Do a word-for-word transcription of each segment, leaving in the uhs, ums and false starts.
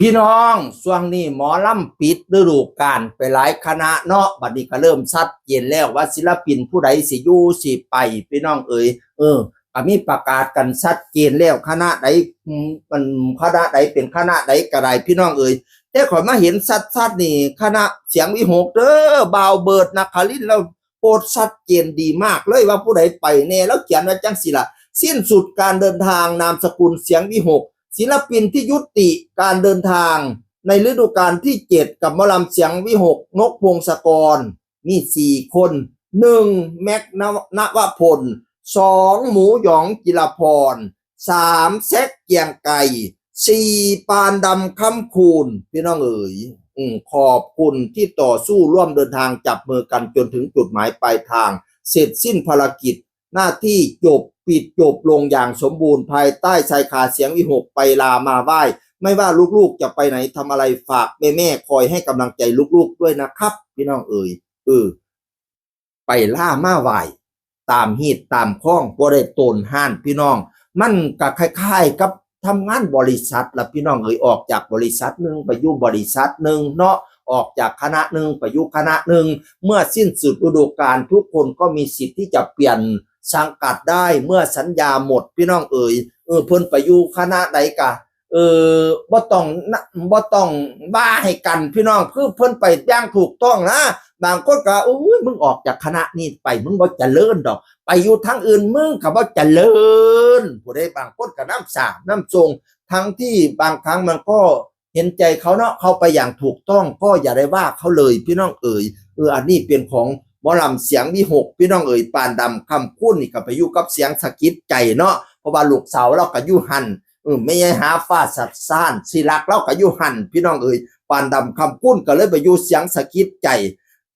พี่น้อง ช่วงนี้หมอลำปิดฤดูกาลไปหลายคณะเนาะ บัดนี้ก็เริ่มชัดเจนแล้วว่าศิลปินผู้ใดสิอยู่สิไป พี่น้องเอ๋ย เออ ก็มีประกาศกันชัดเจนแล้ว คณะใด อืม มัน คณะใดเป็นคณะใดก็ได้ พี่น้องเอ๋ย แต่ข้อยมาเห็นชัดๆนี่ คณะเสียงวิหคเด้อ บ่าวเบิร์ด นครินทร์ แล้วโพสต์ชัดเจนดีมากเลยว่าผู้ใดไปแน่ แล้วเขียนไว้จังสิล่ะ สิ้นสุดการเดินทาง นามสกุลเสียงวิหค ศิลปินที่ยุติการเดินทางในฤดูกาลที่เจ็ด กับหมอลำเสียงวิหค นกพงศกร มีสี่คน หนึ่ง แม็กนว- นวพล สอง หมูหยอง จิรพร สาม แซค เกรียงไกร สี่ ปานดำ คำคูณ พี่น้องเอ๋ย อืม ขอบคุณที่ต่อสู้ร่วมเดินทางจับมือกันจนถึงจุดหมายปลายทาง เสร็จสิ้นภารกิจ หน้าที่จบ ปิดจบลงอย่างสมบูรณ์ ภายใต้ชายคาเสียงวิหค ไปลามาไหว้ ไม่ว่าลูกๆจะไปไหนทำอะไร ฝากแม่ๆคอยให้กำลังใจลูกๆด้วยนะครับ พี่น้องเอ๋ย เออ ไปลามาไหว้ ตามฮีตตามคอง บ่ได้โตนฮ้าน พี่น้อง มันก็คล้ายๆกับทำงานบริษัทล่ะ พี่น้องเอ๋ย ออกจากบริษัทหนึ่งไปอยู่บริษัทหนึ่งเนาะ ออกจากคณะหนึ่งไปอยู่คณะหนึ่ง เมื่อสิ้นสุดฤดูกาล ทุกคนก็มีสิทธิ์ที่จะเปลี่ยนสังกัดได้ เมื่อสัญญาหมด พี่น้องเอ๋ย เออ เพิ่นไปอยู่คณะใดกะ เออ บ่ต้องนะ บ่ต้องว่าให้กัน พี่น้อง คือเพิ่นไปอย่างถูกต้องนะ บางคนก็ โอ้ย มึงออกจากคณะนี้ไป มึงบ่เจริญดอก ไปอยู่ทางอื่น มึงก็บ่เจริญ ผู้ใดบางคนก็นำสาบนำส่ง ทั้งที่บางครั้งมันก็เห็นใจเขาเนาะ เขาไปอย่างถูกต้อง ก็อย่าได้ว่าเขาเลย พี่น้องเอ๋ย เออ อันนี้เป็นของหมอลำเสียงวิหค พี่น้องเอ๋ย ปานดำ คำคูณ นี่ก็ไปอยู่กับเสียงสะกิดใจเนาะ เพราะว่าลูกสาวลาวก็อยู่หั่น เออ แม่ยายหาฟ้าสัดซ่าน สิรักลาวก็อยู่หั่น พี่น้องเอ๋ย ปานดำ คำคูณ ก็เลยไปอยู่เสียงสะกิดใจ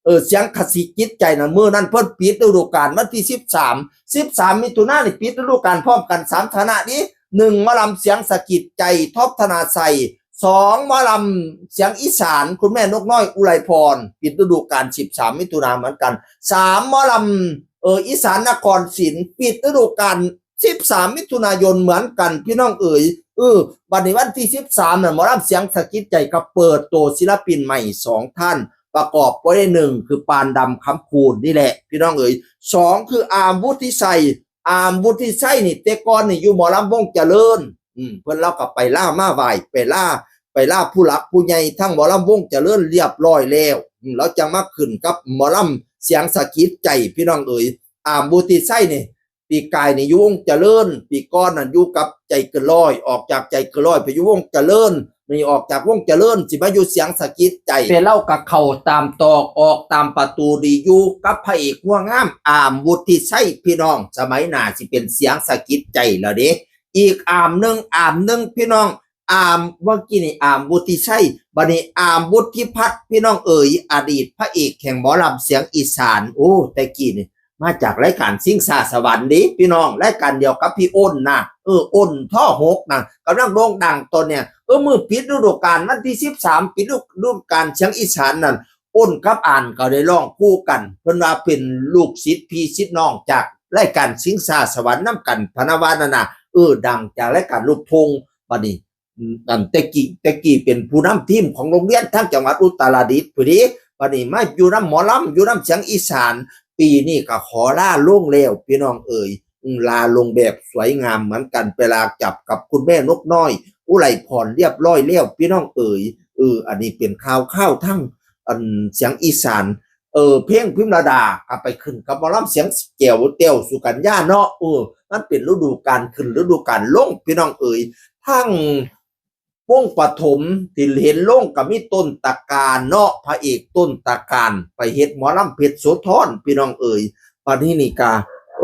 เออ เสียงสะกิดใจนั่น มื้อนั้นเพิ่นปิดฤดูกาลวันที่สิบสาม สิบสามมิถุนายนนี่ปิดฤดูกาลพร้อมกันสามคณะนี้ หนึ่ง หมอลำเสียงสะกิดใจ ท็อป ธนาชัย สอง หมอลำเสียงอีสาน คุณแม่นกน้อย อุไรพร ปิดฤดูกาลสิบสามมิถุนายนเหมือนกัน สาม หมอลำ เออ อีสานนครศิลป์ ปิดฤดูกาลสิบสามมิถุนายนเหมือนกัน พี่น้องเอ๋ย เออ บัดนี้วันที่สิบสามน่ะ หมอลำเสียงสะกิดใจก็เปิดตัวศิลปินใหม่สองท่าน ประกอบไว้ด้วย หนึ่ง คือปานดำ คำคูณ นี่แหละ พี่น้องเอ๋ย สอง คืออาร์ม วุฒิชัย อาร์ม วุฒิชัยนี่ แต่ก่อนนี่อยู่หมอลำวงเจริญ อืม เพิ่นลาวก็ไปลามาไหว้ ไปลา ไปลาผู้หลักผู้ใหญ่ทั้งหมอลำวงเจริญเรียบร้อยแล้ว อืม ลาวจั่งมาขึ้นกับหมอลำเสียงสะกิดใจ พี่น้องเอ๋ย อาร์ม วุฒิชัยนี่ ปีกายนี่อยู่วงเจริญ ปีก่อนนั่นอยู่กับใจเกินร้อย ออกจากใจเกินร้อยไปอยู่วงเจริญ นี่ออกจากวงเจริญสิมาอยู่เสียงสะกิดใจ แต่ลาวก็เข้าตามตอก ออกตามประตูดี อยู่กับพระเอกหัวงาม อาร์ม วุฒิชัย พี่น้อง สมัยหน้าสิเป็นเสียงสะกิดใจแล้วเด้ อีกอาร์มหนึ่ง อาร์มหนึ่ง พี่น้อง อาร์ม เมื่อกี้นี่อาร์ม วุฒิชัย บัดนี้อาร์ม วุฒิพัฒน์ พี่น้องเอ๋ย อดีตพระเอกแห่งหมอลำเสียงอีสาน โอ้ แต่กี้นี่ มาจากรายการชิงช้าสวรรค์เด้ พี่น้อง รายการเดียวกับพี่อ้นนะ เออ อ้น ท่อหกนะ กำลังโด่งดังตอนเนี้ย เออ มื้อปิดฤดูกาลวันที่สิบสาม ปิดฤดูกาลเสียงอีสานนั่น อ้นกับอ่านก็ได้ร้องคู่กัน เพิ่นว่าเป็นลูกศิษย์พี่ศิษย์น้องจากรายการชิงช้าสวรรค์นำกัน พะนะว่านั่นน่ะ เออ ดังจากรายการลูกทุ่ง บัดนี้ อืม อันแต่กี้ แต่กี้เป็นผู้นำทีมของโรงเรียนทางจังหวัดอุตรดิตถ์พุ้นเด้ บัดนี้มาอยู่นำหมอลำ อยู่นำเสียงอีสาน ปีนี้ก็ขอลาลงแล้ว พี่น้องเอ๋ย อืม ลาลงแบบสวยงามเหมือนกัน ไปลาจับกับคุณแม่นกน้อย อุไรพร เรียบร้อยแล้ว พี่น้องเอ๋ย เออ อันนี้เป็นข่าว ข่าวทั้ง อันเสียงอีสาน เออ เพลงพิมระดาก็ไปขึ้นกับหมอลำเสียงแจ๋ว แต้ว สุกัญญาเนาะ เออ มันเป็นฤดูกาลขึ้นฤดูกาลลง พี่น้องเอ๋ย ทั้งวงปฐมที่เห็นลงก็มีต้นตระการเนาะ พระเอกต้นตระการ ไปเฮ็ดหมอลำเพชรโสธร พี่น้องเอ๋ย บัดนี้นี่ก็ เอ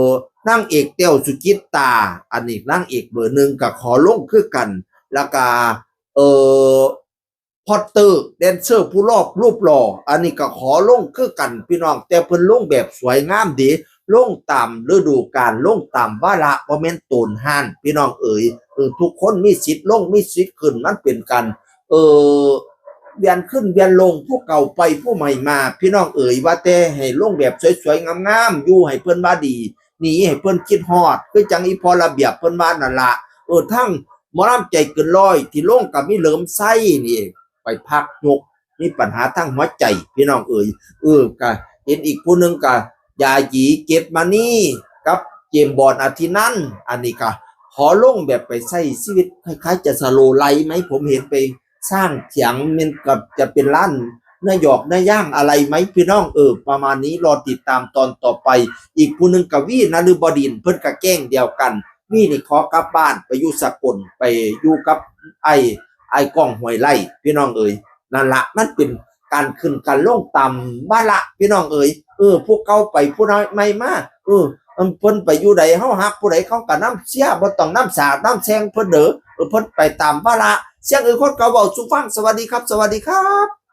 อ นางเอกแต้ว สุจิตตา อันนี้นางเอกเบอร์หนึ่งก็ขอลงคือกัน แล้วก็ เออ พอตเตอร์ แดนเซอร์ผู้รอบรูปหล่อ อันนี้ก็ขอลงคือกัน พี่น้อง แต่เพิ่นลงแบบสวยงามเด้ ลงตามฤดูกาล ลงตามวาระ บ่แม่นโตนฮ้าน พี่น้องเอ๋ย เออ ทุกคนมีสิทธิ์ลง มีสิทธิ์ขึ้น มันเป็นการ เออ เวียนขึ้นเวียนลง ผู้เก่าไปผู้ใหม่มา พี่น้องเอ๋ย ว่าแต่ให้ลงแบบสวยๆ งามๆ อยู่ให้เพิ่นว่าดี หนีให้เพิ่นคิดฮอด คือจั่งอีพ่อระเบียบเพิ่นว่านั่นล่ะ เออ ทั้ง หมอลำใจเกินร้อยที่ลงกับมีเหลิมไส้นี่เอง ไปพักยก มีปัญหาทางหัวใจ พี่น้องเอ๋ย เออกะเห็นอีกผู้หนึ่งกะ ยาหยีเกตมานี่ กับเจมส์บอนด์อธินันท์ อันนี้กะขอลงแบบไปใช้ชีวิตคล้ายๆจะสโลว์ไลฟ์ไหม ผมเห็นไปสร้างเถียงมันกับจะเป็นร้านเนื้อหยอกเนื้อย่างอะไรไหมพี่น้อง เออ ประมาณนี้ รอติดตามตอนต่อไป อีกผู้หนึ่งกะวีนฤบดินทร์ เพิ่นกะแก๊งเดียวกัน วีนี่ขอกลับบ้านไปอยู่สกล ไปอยู่กับไอ้ไอ้ก้อง ห้วยไร่ พี่น้องเอ๋ย นั่นละ มันเป็นการขึ้นการลงตามวาระ พี่น้องเอ๋ย เออ ผู้เก่าไปผู้ใหม่มา เออ เพิ่นไปอยู่ใดเฮาฮักผู้ใด เขากะนำเชียร์ บ่ต้องนำสาดนำแซงเพิ่นเด้อ เออ เพิ่นไปตามวาระ เสียงเอ๋ยคนเก่าเว้าสู่ฟัง สวัสดีครับ สวัสดีครับ